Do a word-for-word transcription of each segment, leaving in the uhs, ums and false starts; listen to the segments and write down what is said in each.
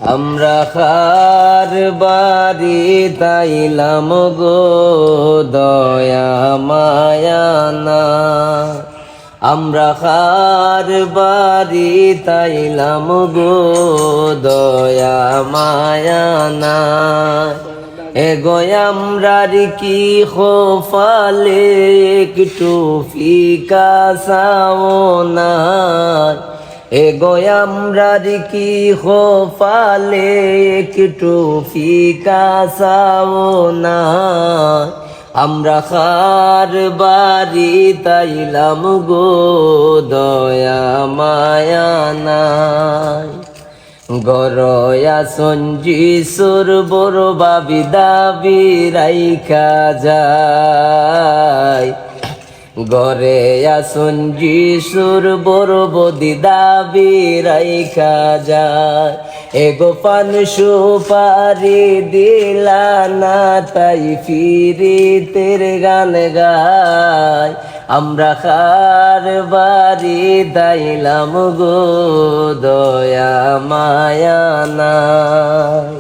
আমরা কার বাড়িত আইলাম গো, দয়া মায়া নাই। আমরা কার বাড়িত আইলাম গো, দয়া মায়া নাই। এগো আমরার কি কপালে একটু ফিকা চাও নাই। এগো আমরার কি কপালে একটু ফিকা চাও নাই। আমরা কার বাড়িত আইলাম গো, দয়া মায়া নাই। ঘরো আছইন যিশুর বড় ভাবি, দাবি রাইখা যায়। ঘরো আছইন যিশুর বড় বদি, দাবি রাইখা যায়। এগো পান সুপারি দিলা না, তাই পিরিতের গান গায়। আমরা কার বাড়িত আইলাম গো, দয়া মায়া নাই।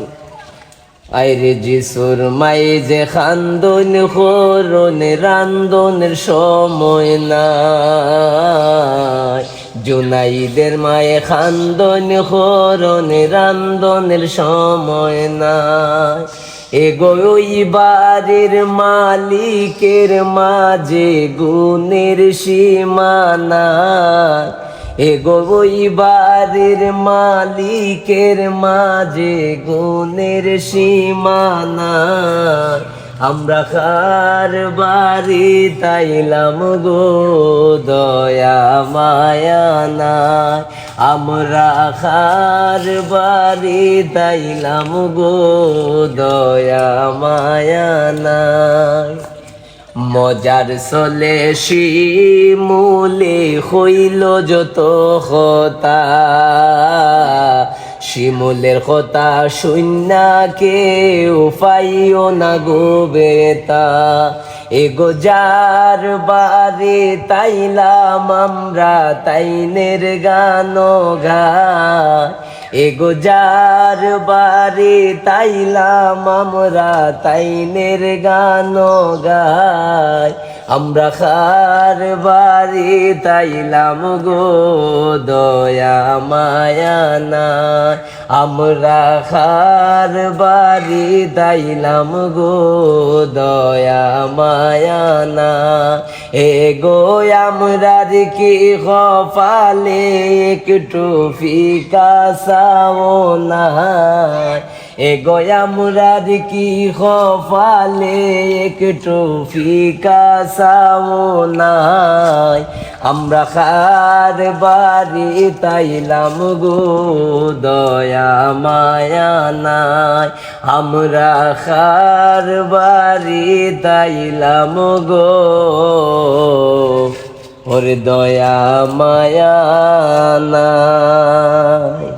আইরে যিশুর মাই যে কান্দইন, করইন রান্দনর সময় নাই। জুনাইদের মায়ে কান্দইন, করইন রান্দনর সময় নাই। এগো ওই বাড়ির মালিকের মাঝে গুণের সীমা নাই। এগো ওই বাড়ির মালিকের মাঝে গুণের সীমা নাই। আমরা কার বাড়িত আইলাম গো, দয়া মায়া নাই। আমরা কার বাড়িত আইলাম গো, দয়া মায়া নাই। মজার ছলে শিমুলে কইল যত কথা, শিমুলের কথা শুইন্না কেউ পাইও না গো বেটা। এগো যার বাড়িত আইলাম আমরা, তাইনের গান গায়। এগো যার বাড়িত আইলাম আমরা, তাইনের গান গায়। আমরা কার বাড়িত আইলাম গো, দয়া মায়া নাই। আমরা কার বাড়িত আইলাম গো, দয়া মায়া নাই। এগো আমরার কি কপালে একটু ফিকা চাও নাই। এগো আমরার কি কপালে একটু ফিকা চাও নাই। আমরা কার বাড়িত আইলাম গো, দয়া মায়া নাই। আমরা কার বাড়িত আইলাম গো, ওরে দয়া মায়া নাই।